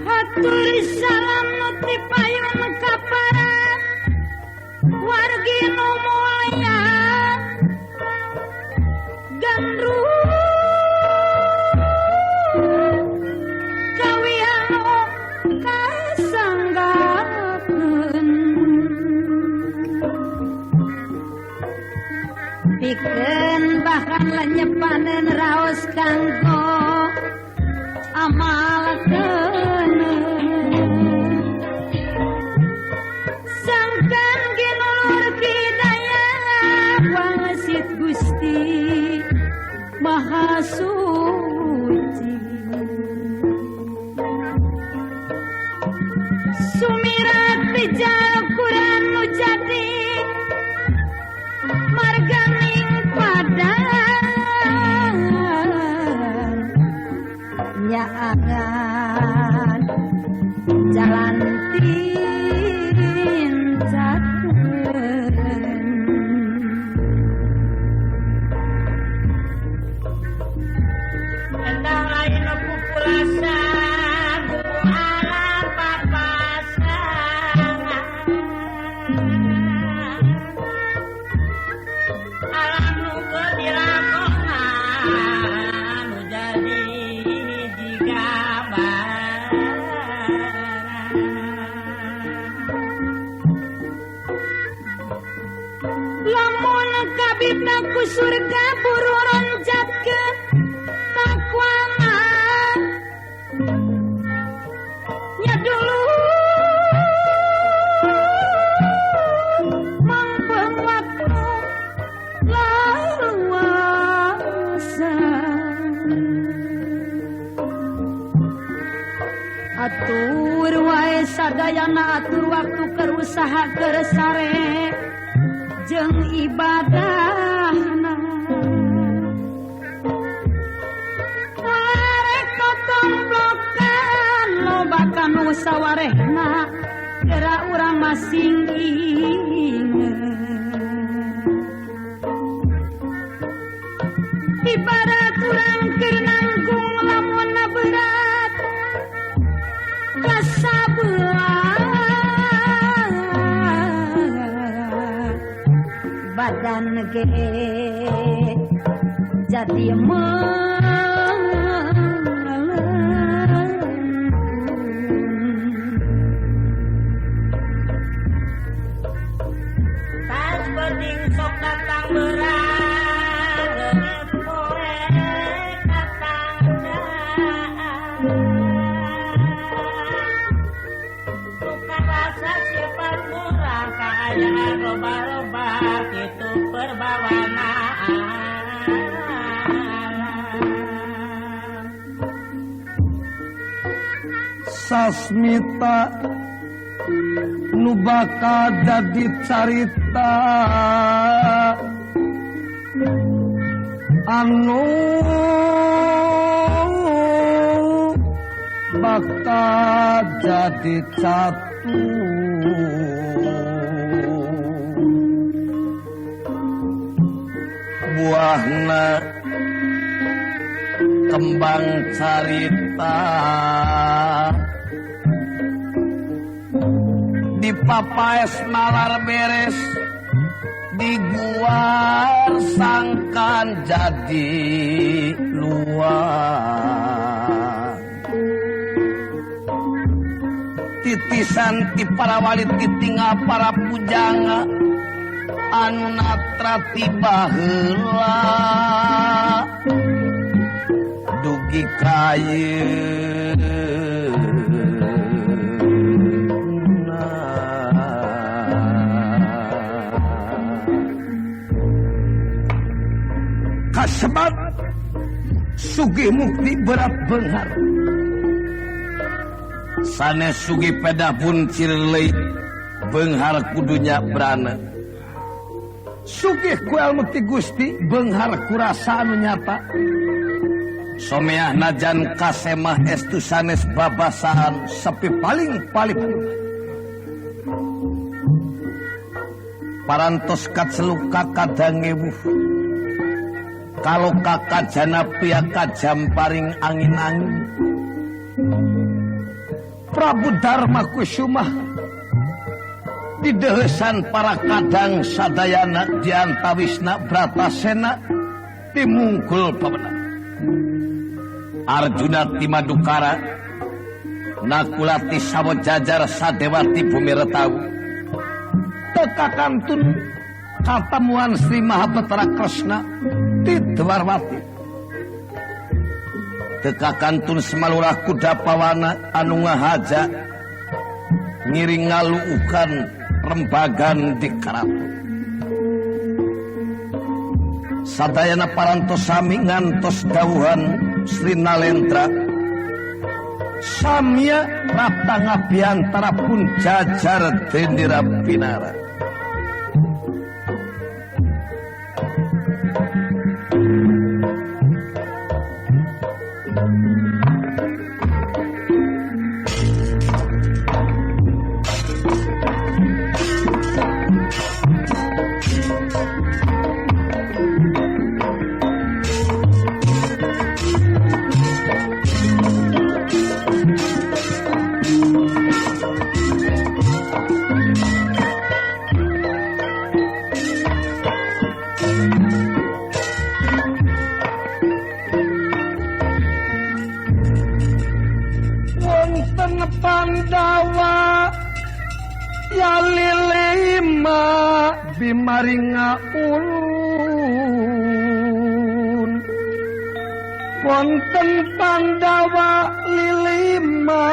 Hatur salam nu ti payun ka para wargi nu mulya gandrung kawian kasanggakeun pikeun bahkan lenyepaneun raos kanggo amalkeun sangkan ginulur hidayah wangsit Gusti Maha Suci sumirat pijakuran nu jadi marganing padang nyaangan jalan tincakeun Endang lain nu pupulasan alam papasangan alam nu keur dilakonan nu jadi hiji gambaran lamun kabita ku surga buru ronjatkeun takwana nya dulu mangpeung waktu laluasa atur wae sadayana atur waktu keur usaha keur sare jeung ibadahna arek totomplokan loba kanu sawarehna geura urang masing inget ibarat urang keur nanggung badan ge jadi tas penting sok datang berang poe katanggaan bukan rasa sifat murah kaayaan loba-loba kitu perbawana. Sasmita nu bakal jadi carita anu bakal jadi catu buahna kembang carita di papaes malar beres diguar sangkan jadi luar titisan ti para wali titinggal para pujangga anu natra tiba heula dugi ka ayeuna. Kasebat sugih mukti berat beunghar sanes sugih pedah buncir leuit beunghar kudunya brana sugih ku ilmu ti Gusti beunghar kurasa anu nyata someah najan kasemah estu sanes babasaan sepi paling palip parantos kaceluka kadangewuh kalau kakak jana pihak jamparing angin-angin Prabu Dharma Kusuma dideuheusan para kadang sadayana diantawisna Bratasena timungkul pawenang Arjuna ti Madukara Nakula ti Sawojajar Sadewa ti Bumi Retawu teka kantun katamuan Sri Mahabetara Kresna ti Dwarwati teka kantun Semalurah Kuda Pawana anu ngahaja ngiring ngaluukan rembagan di karaton sadayana parantos sami ngantos dawuhan Sri Nalendra samya rata ngabiantara pun jajar dendera pinara. Pandawa ya lilima bimaringa ulun wonten Pandawa lilima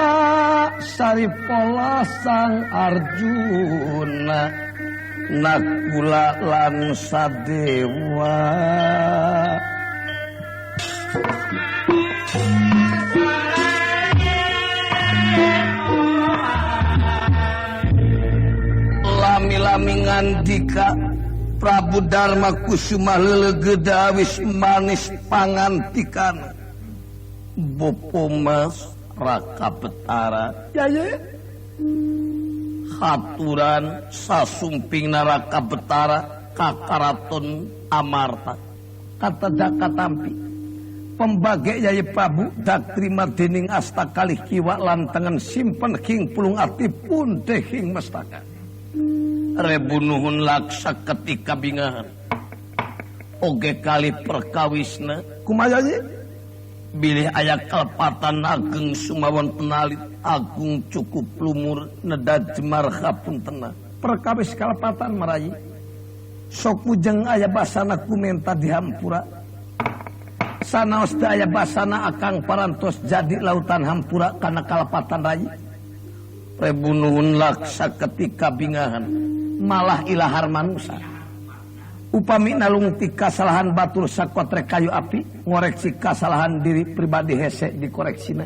saripola sang Arjuna Nakula lan Sadewa. Lami-lami ngandika Prabu Dharma Kusuma leuleugeuda wis manis pangantikan Bopo Mas Raka Betara yaye haturan sasumping Raka Betara ka Karaton Amarta kata daka tampi pembage Yayi Prabu dak trima dening asta kalih kiwa lan tengen simpen king pulung ati pun dehing mestaka. Rebu nuhun laksa ketika bingahan. Oge kali perkawisna kumaha ye? Bilih aya kalepatan ageng sumawon tenalit agung cukup lumur neda jemar hapuntena. Perkawis kalepatan marayi. Sok mujeng aya basana kumenta dihampura. Sanaos teu aya basana akang parantos jadi lautan hampura kana kalepatan rayi. Rebu nuhun laksa ketika bingahan. Malah ilahar manusa. Upami nalungti kasalahan batur sakotrek kayu api ngoreksi kasalahan diri pribadi hese dikoreksina.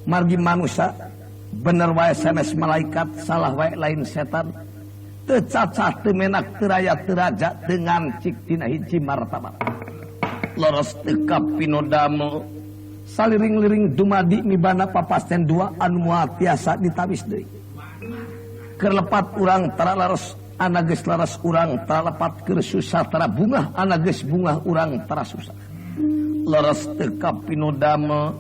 Margi manusa bener wae sanes malaikat salah wae lain setan teu cacah teu menak teu raya teu raja teu ngancik dina hiji martabat. Leres teu kapinodamel saliring-liring dumadi mibana papasten dua anu moal tiasa ditawis deui. Keur lepat urang tara laras ana geus laras urang tara lepat keur susah tara bungah ana geus bungah urang tara susah. Leres teu kapinodamel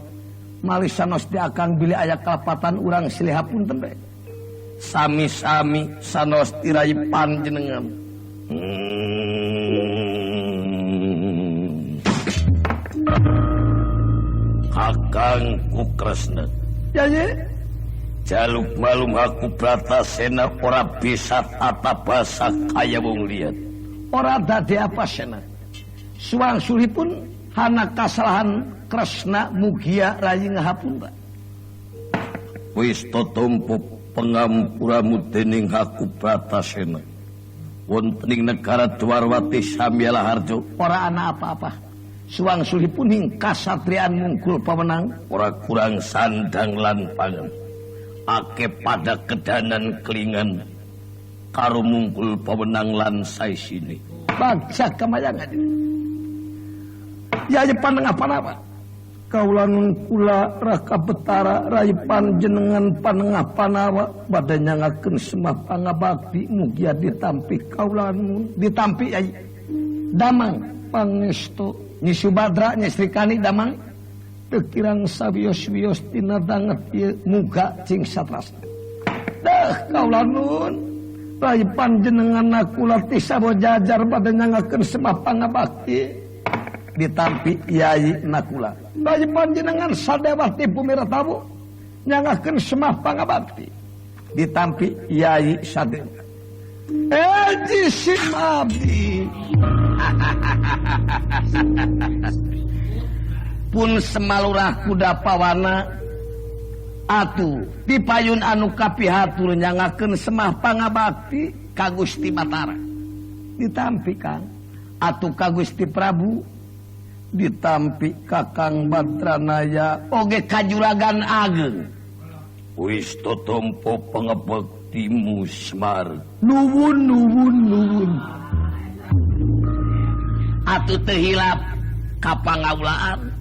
malih sanos di akang bilih aya kalepatan urang silih hapunten bae. Sami-sami sanos tirai panjenengan. Kakang ku Kresna. Ya ye. Jaluk malum aku Bratasena ora bisa tata basa kaya wong liyan. Ora dadi apa sena. Suwang-sulipun hana kasalahan Kresna mugia rayi ngahapunta. Wis totompo pangampuramu dening aku Bratasena. Wonten ing negara Dwarwati Samyalaharjo ora ana apa-apa. Suwang-sulipun ing kasatriyan mungkul pawenang ora kurang sandang lan pangan. Ake pada kedanan kelingan karo mungkul pawenang lan saisine. Bagja kamayangan. Ya panengah panapa. Kaula nun kula Raka Betara rai panjenengan panengah panawa badhe nyangakeun semah pangabakti mugia ditampi kaula nun ditampi yai. Damang pangestu Nyi Subadra Nyi Srikani damang teu kirang sawios-wios tina danget ieu muga cing satrasna. Deuh kaula nun rai panjenengan kula ti sabojajar badhe nyangakeun semah pangabakti ditampi Yai Nakula. Rai panjenengan sadewa ti bumi Ratawu nyangakeun semah pangabakti ditampi Yai Sadewa. Jisim abdi. Pun semalurah kuda pawana atuh dipayun anu kapihatur nyangakeun semah pangabakti ka Gusti Batara. Ditampi Kang atuh ka Gusti Prabu ditampi Kakang Badranaya oge kajuragan ageng. Wis totompo pangabaktimu Semar. Nuwun nuwun nuwun. Atuh teu hilap ka pangaulaan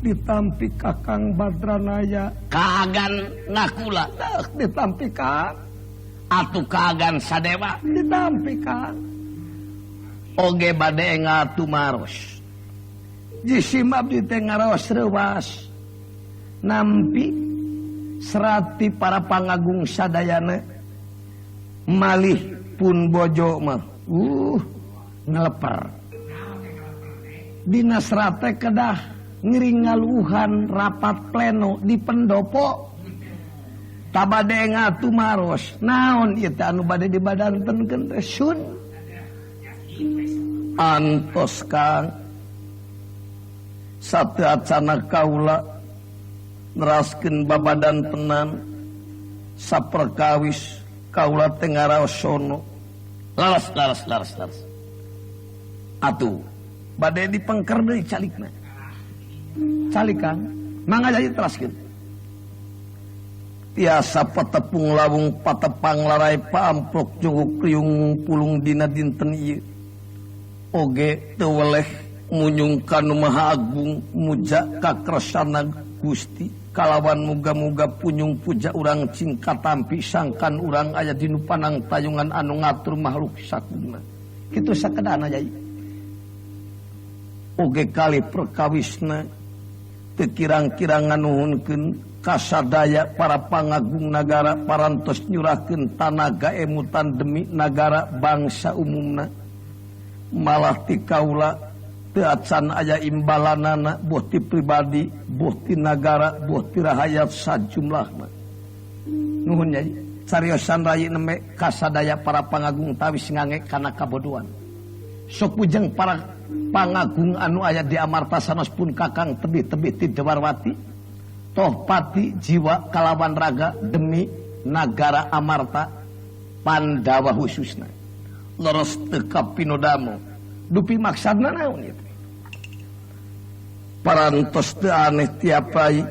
ditampi Kakang Badranaya kaagan Nakula ditampi Kang atuh kaagan Sadewa ditampi Kang oge bade ngatumaros jisim abdi teh ngaraos reuwas nampi serati para pangagung sadayana malih pun bojo mah ngeleper dina serate kedah ngiring ngaluhan rapat pleno di pendopo tabade ngatumaros naon ieu teh anu bade dibadantenkeun teh sun antos Kang sateuacana kaula neraskeun babadan tenan saperkawis kaula teh ngaraos sono laras laras laras laras atuh bade dipengker deui calikna calik Kang mangga jadi teraskeun tiasa patepung lawung patepang larai paamprok junguk riung pulung dina dinten ieu oge teu weleh munyung ka nu Maha Agung muja kakresana Gusti kalawan muga-muga punyung puja urang cing katampi sangkan urang aya dinu panang tayungan anu ngatur makhluk sakuna kitu sakedana yai oge kali perkawisna teu kirang-kirang nganuhunkeun Kasadaya para pangagung nagara parantos nyurahkeun tanaga emutan demi nagara bangsa umumna. Malah ti kaula teu acan aya imbalanana boh ti pribadi, boh ti nagara, boh ti rahayat sajumlahna. Nuhun Nyai, cariosan rai neme kasadaya para pangagung tawis ngange kana kabodohan. Sok pujeng para pangagung anu aya di Amarta sanos pun kakang tebih-tebih ti Dewarwati. Toh pati jiwa kalawan raga demi nagara Amarta Pandawa khususna. Leres teu kapinodamo. Dupi maksudna naon ieu? Parantos teu aneh tiap rai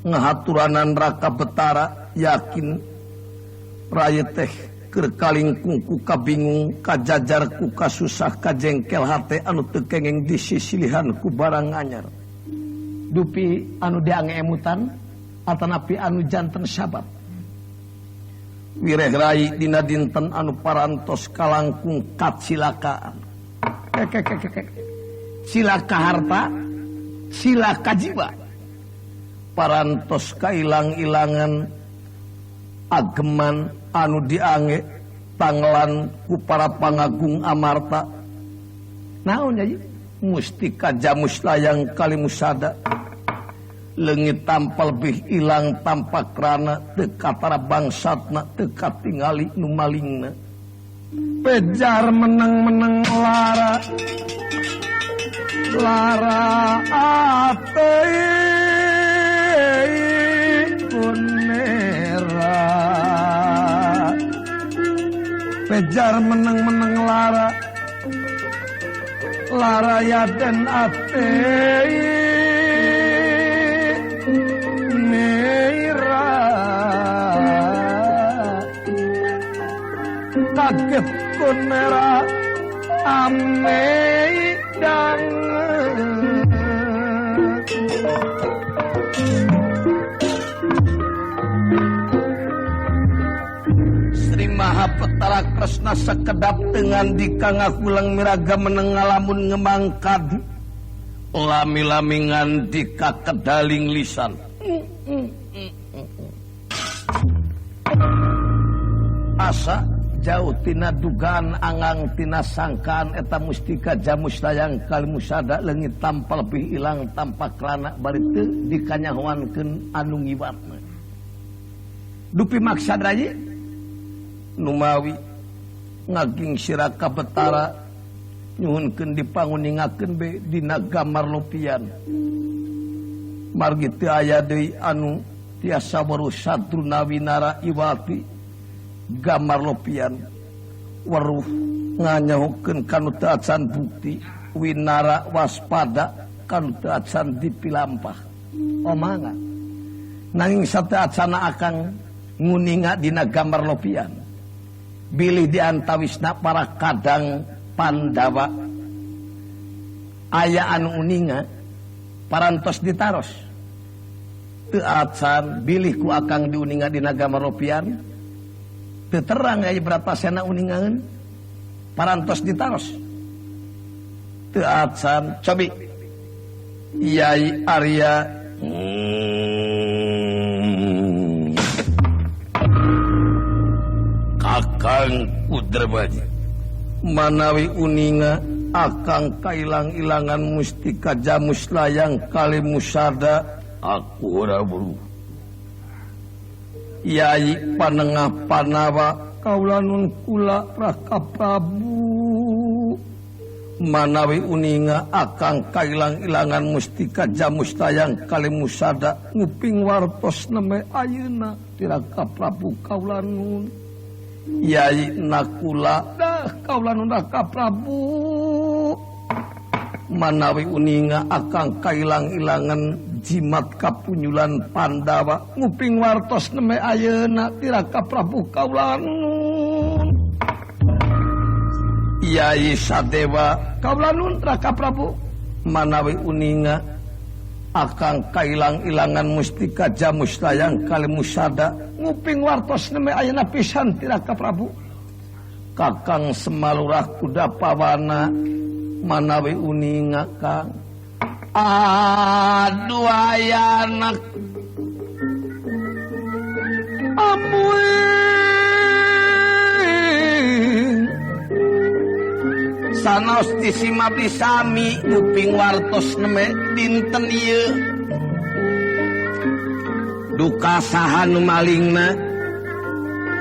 ngahaturanan Raka Betara yakin rai teh keur kalingkung ku kabingung kajajar ku kasusah kajengkel hate anu teu kenging disisilihan ku barang anyar. Dupi anu diange emutan atanapi anu janten sabab. Wireh rai dina dinten anu parantos kalangkung kacilakaan. Cilaka harta, cilaka jiwa. Parantos kailang-ilangan ageman anu diange tanglan ku para pangagung Amarta. Naon Nyai? Mustika jamus layang kalimusada. Leungit tanpa lebih ilang tanpa krana teu katara bangsatna teu katingali nu malingna. Pejar meneng-meneng lara lara ate kunera. Pejar meneng-meneng lara lara yaden ate nera. Kaget kunera ame dang. Sri Maha Petara Kresna sekedap dengan dikangakulang miraga meneng ngalamun ngemangkad lami-lami ngandika kedaling lisan. Asa jauh tina dugaan angang tina sangkaan eta mustika jamus layang kalimusada leungit tanpa lebih ilang tanpa krana bari teu dikanyahoankeun anu ngiwatna. Dupi maksad rai numawi ngaging siraka Betara nyuhunkeun dipanguningakeun be dina gamar lopian. Margi teu aya deui anu tiasa weruh sadruna winara iwati gamar lopian. Weruh nganyahokeun kanu teu acan bukti winara waspada kanu teu acan dipilampah. Omanga nanging sateu acana akang nguninga dina gambar lopian. Bilih diantawisna para kadang Pandawa aya anu uninga parantos ditaros. Teu acan bilih ku akang diuninga dina gambar lopian. Teu terang aya Bratasena uningaeun parantos ditaros. Teu acan cobi Yai Arya Kakang Kudrabaji manawi uninga akang kailang-ilangan mustika jamus layang kalimusada aku ora weruh. Yai Panengah Panawa kaula nun kula Raka Prabu manawi uninga akang kailang-ilangan mustika jamus layang kalimusada nguping wartos neme ayeuna ti Raka Prabu kaula nun. Yai Nakula dah kaula nun Raka Prabu manawi uninga akang kailang-ilangan jimat kapunyulan Pandawa nguping wartos neme ayeuna ti Raka Prabu kaula nun. Yai Sadewa kaula nun Raka Prabu manawi uninga akang kailang-ilangan mustika jamus layang kalimusada nguping wartos neme ayeuna pisan ti Raka Prabu. Kakang Semalurah Kuda Pawana manawi uninga kang aduh aya anak Memuing sanaos disimabdi sami nguping wartos neme dinten ieu duka saha nu malingna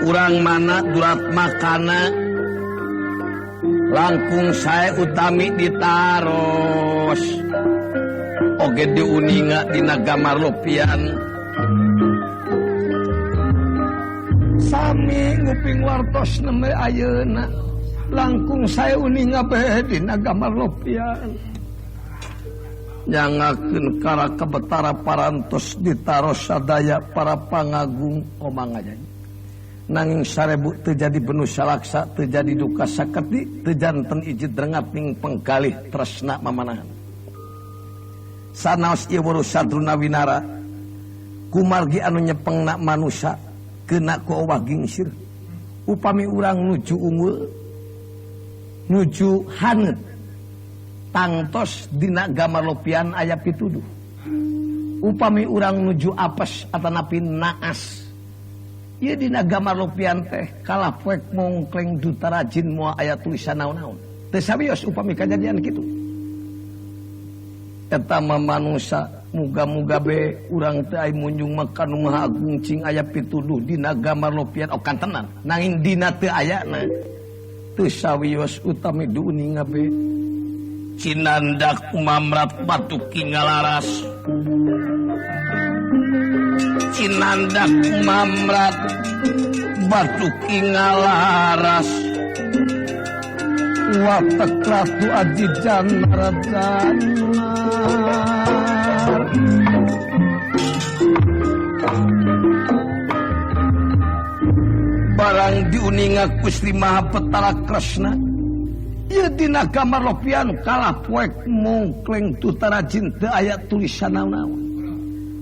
urang mana durat makana langkung sae utami ditaros oge diuninga dina gamar lopian sami nguping wartos neme ayeuna langkung sae uninga bae dina gamar lopian nyangakeun kara kebetara parantos ditaros sadaya para pangagung komangajaya nanging sarebu teu jadi benu salaksa teu jadi duka saketi teu janten ijid rengat ning penggalih tresna mamanahan sanaos ieu weruh sadruna winara kumargi anu nyepengna manusa kena ku owah gingsir upami urang nuju unggul nuju haneut tangtos dina gamar lopian aya pituduh upami urang nuju apes atanapi naas ieu dina gamar lopian teh kalah poek mongkleng duta rajin moal aya tulisan naon-naon teu sawios upami kajadian kitu eta mah manusa muga-muga be urang teh aya munjung maka nu Maha Agung cing aya pituduh dina gamar lopian oh kantenan nanging dina teu ayana teu sawios utami diuninga be cinandak umamrat batuki ngalaras cinandak mamrat batuki ngalaras watek ratu aji janardan barang diuninga Gusti Maha Petara Kresna ieu dina gambar lopian kalah poek mungkleng tutara cinta aya tulisan naon-naon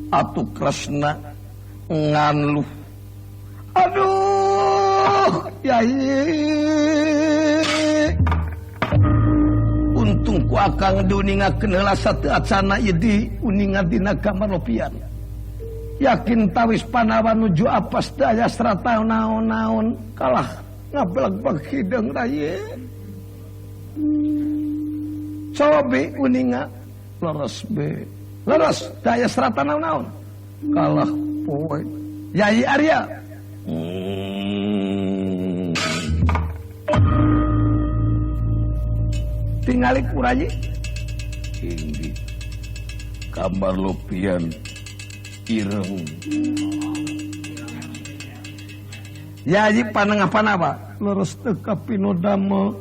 atuh Kresna nganluh aduh yai untung ku akang diuningakeun heula sateu acana ieu diuninga dina gambar lopian yakin tawis panawan nuju apes teu aya serata naon-naon kalah ngableg-bleg hideung raye cobi uninga leres be leres daya serata naon-naon kalah poe Yai Arya tingali kurayi tinggi kamar lopian ireng Yai panengah panapa leres teu kapinodamel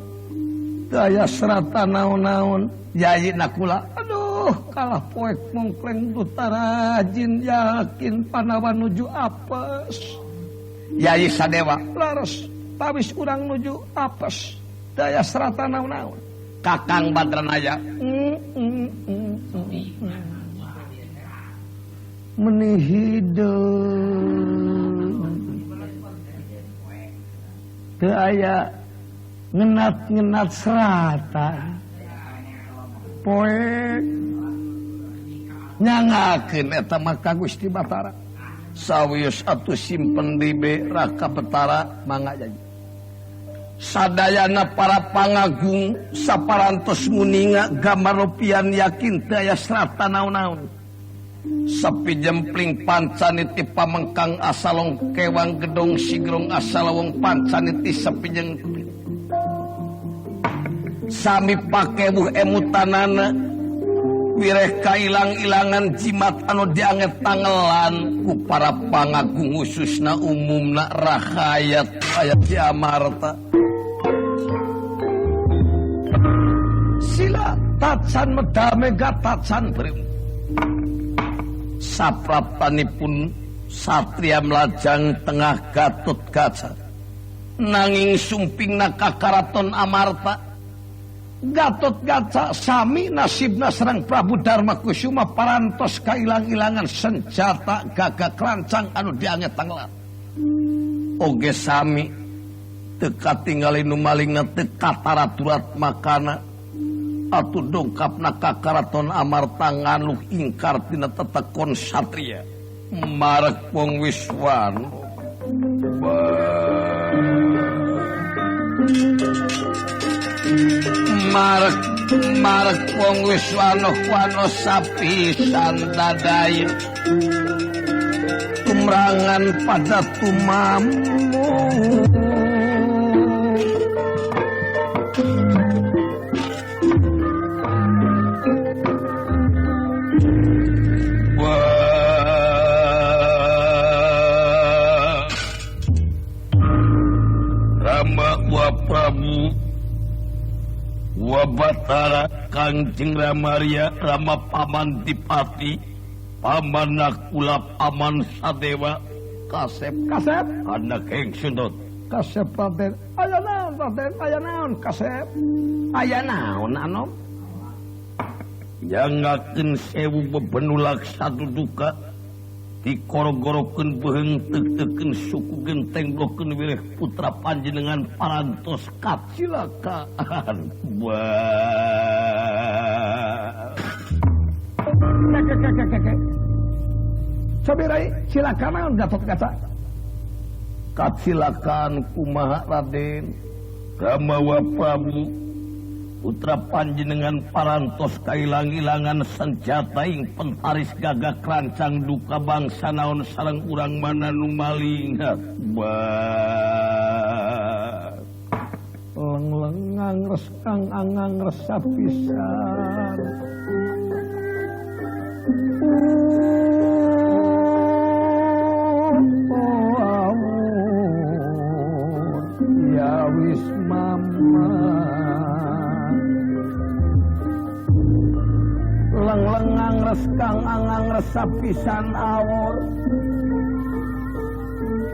daya serata naon-naon Yai nakula aduh kalah poek mongkleng duta rajin yakin panawan nuju apes Yai Sadewa lares tawis urang nuju apes daya serata naon-naon Kakang Badranaya meni hideung teu aya ngenat-ngenat serata poe nyangakeun eta mah ka Gusti Batara sawios atuh simpen dibe Raka Betara mangga jadi sadayana para pangagung saparantos nguninga gambar lopian yakin teu aya serata naon-naon sepi jempling pancaniti pamengkang asalong kewang gedong sigrong asalawong pancaniti sepi jempling sami pakewuh emutanana wireh kailang-ilangan jimat anu dianget tangelan ku para pangagung khususna umumna rahayat ayat di Amarta sila tacan medamega tacan brim sapraptanipun satria melajang tengah Gatot Kaca nanging sumpingna ka karaton Amarta Gatot Kaca sami nasibna serang Prabu Dharma Kusuma parantos kailang-ilangan senjata gagak lancang anu dianget tanggelan oge sami teu katingali nu malingna teu kataraturat makana atuh dongkapna ka karaton Amarta ngaluh ingkar tina tetekon satria marek wong Wiswano. Marek marek wong wis wanoh-wanoh sapisan dadayu tumrangan pada tumamu. Rama wa Prabu wa Batara Kangjeng Ramaria Rama Paman Dipati Paman Nakula Paman Sadewa Kasep Kasep anak ingsun Kasep Raden aya naon Raden aya naon Kasep aya naon anom nyangakeun sewu bebenulak saduduka dikorogorokeun beuheung teuk-teukeun suku genteng blokeun wireh putra panjenengan parantos kacilakaan. Wah. Cobi rai cilaka naon Gatot Kaca? Kacilakaan kumaha Raden? Rama wa Prabu putra panjenengan parantos kailang-ilangan senjata ing pentaris gagak rancang duka bangsa naon sareng urang mana nu maling. Leng-lengang reskang angang resah pisan. Ya wis mama. Leng-lengang reskang angang resah pisan awor.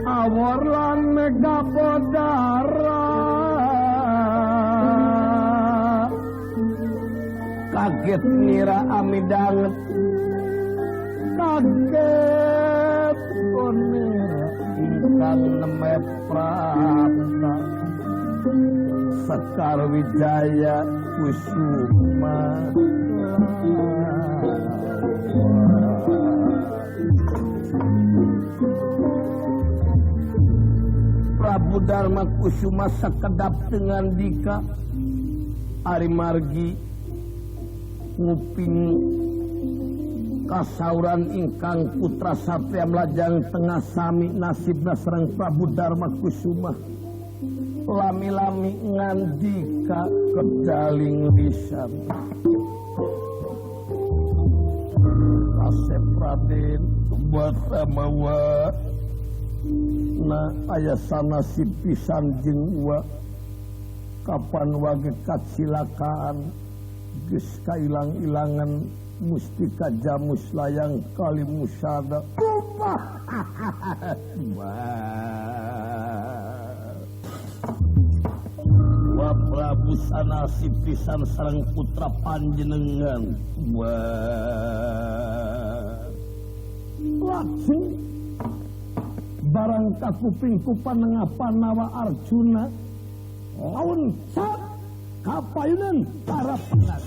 Awor lan mega podara. Kaget ngira amidanget. Kaget konira ingkang neme prapta. Sekar Wijaya Kusuma. Prabu Dharma Kusuma sekedap dengan dika ari margi nguping kasauran ingkang putra satria melajang tengah sami nasibna sareng Prabu Dharma Kusuma lami-lami ngandika kedaling lisan. Kasep Raden Batamawa na aya sanasib pisan jeung wa kapan wage kacilakaan geus kailang-ilangan mustika jamus layang kali musada. Wa Prabu sanasib pisan sareng putra panjenengan. Wa lajeng barang kakuping ku panengah Panawa Arjuna loncat kapayunan para penat.